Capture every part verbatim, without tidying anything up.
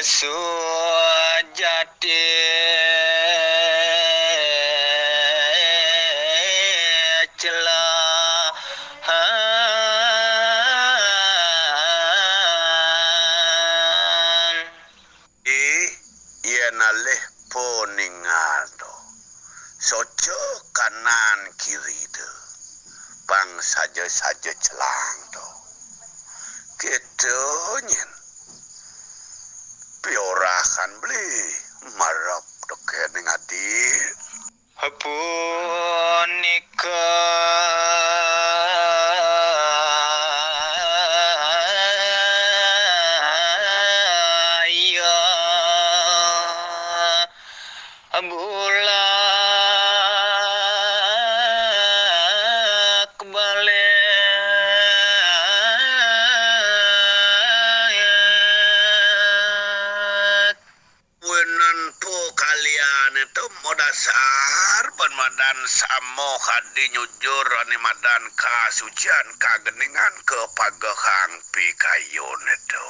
Sujati celang. I, yen alih peningal to, soco kanan kiri to, pang saja-saja celang to. Keto nyen. Piorahan beli marep to kening adi. Punika ya bulak-balik. Wenen po kalian itu modasar ban madan samo kadi nyujur ane madan kasucian kageningan kapagehang pikayun itu.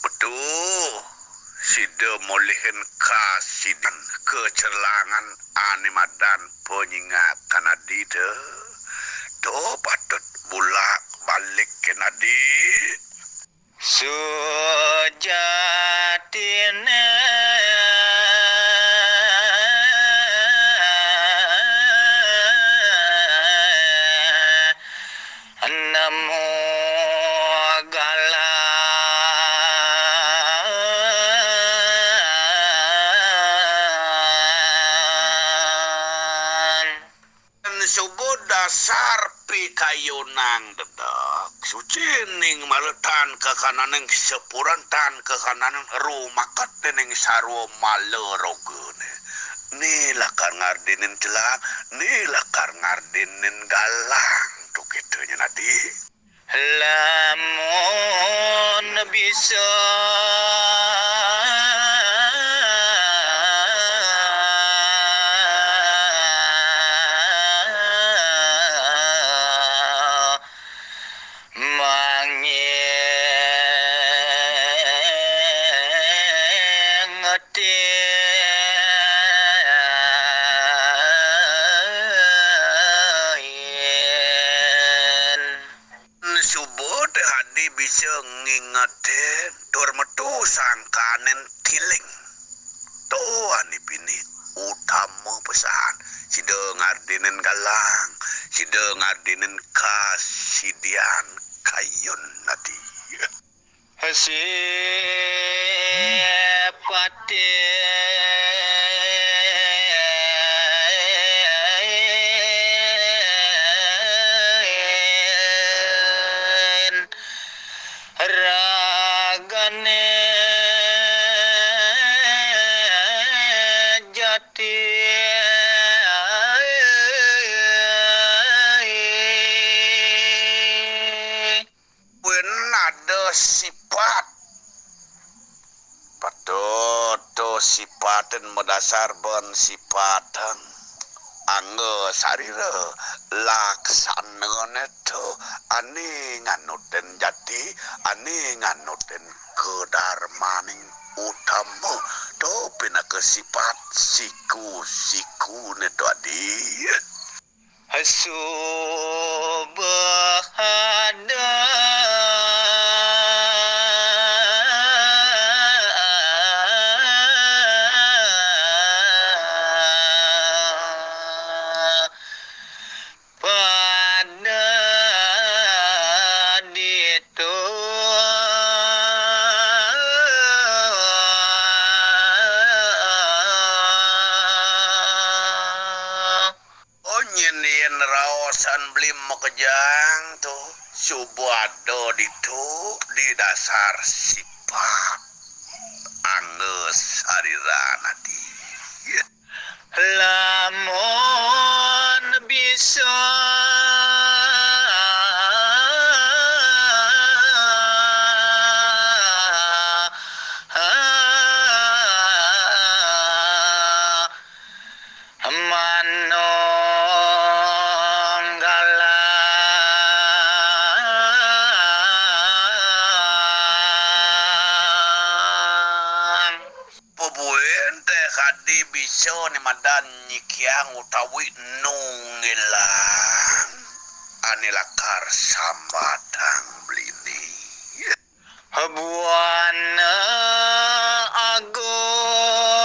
Betul, sida molihin kasidian kacerlangan ane madan panyingakan adi te. To patut bulak-balik ken adi. Sujatine nemu galang. Suba dasar pikayunang dedak. Suci ning maletan kakananing sepuran tan kakananing rumaket dening sarwa mala rogane. Ni lakar ngardinin celang, ni lakar ngardinin galang. Tu kitanya nadi. Lamun bisa mangingetin. Suba te adi bisa ngingetin tur metu sangkanin tiling. To ane pinih utama pesan. Sida ngardinin galang, sida ngardinin kasidian kayun adi. Sipatin ragane jati. Wenen ada sipat. Patut to sipatin madasar ban sipatin angga sarira laksanane to ane nganutin jati, ane nganutin kadarmaning utama to pinaka sipat siku-sikune to adi. Subhada pada ditu. Oh, nyen yen raosan beli makejang to, suba ada ditu di dasar sipat angga sarira nadi. Lamun bisa manunggala. Adi bisa ni madan nyikiang utawi nunggilang ane lakar sambatang beli ni. Buana Agung.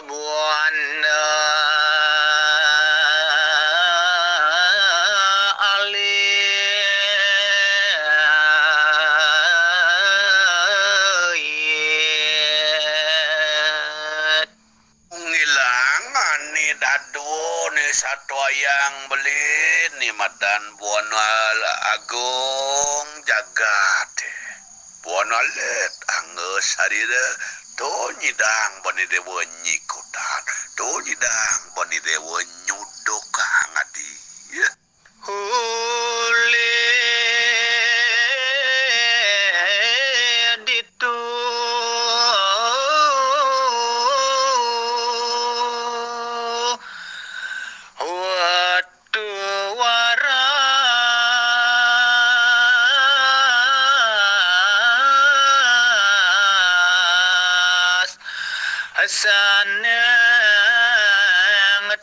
Buana Alit. Ngilang ane dadua ni satuayang beli ni madan Buana Agung jagat. Buana Alit angga sarira, to nyidang bani dewa nyikutan, to nyidang bani dewa nyuduk hang adi. Ulih ditu watu waras saneng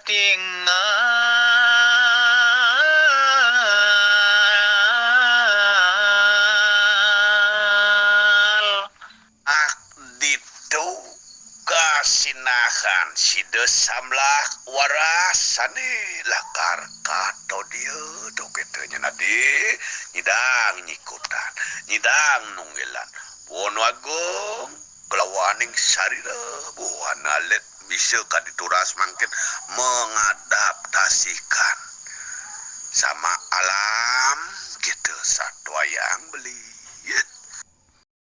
tingal. Ak ditu kasinahan sida samlah waras sane lakar kato dia to kita nya nadi nyidang nyikutan, nyidang nunggilan. Buana Agung kalawaning sarira Buana Alit bisa kadi turas mangkin mengadaptasikan sama alam kita satuayang beli.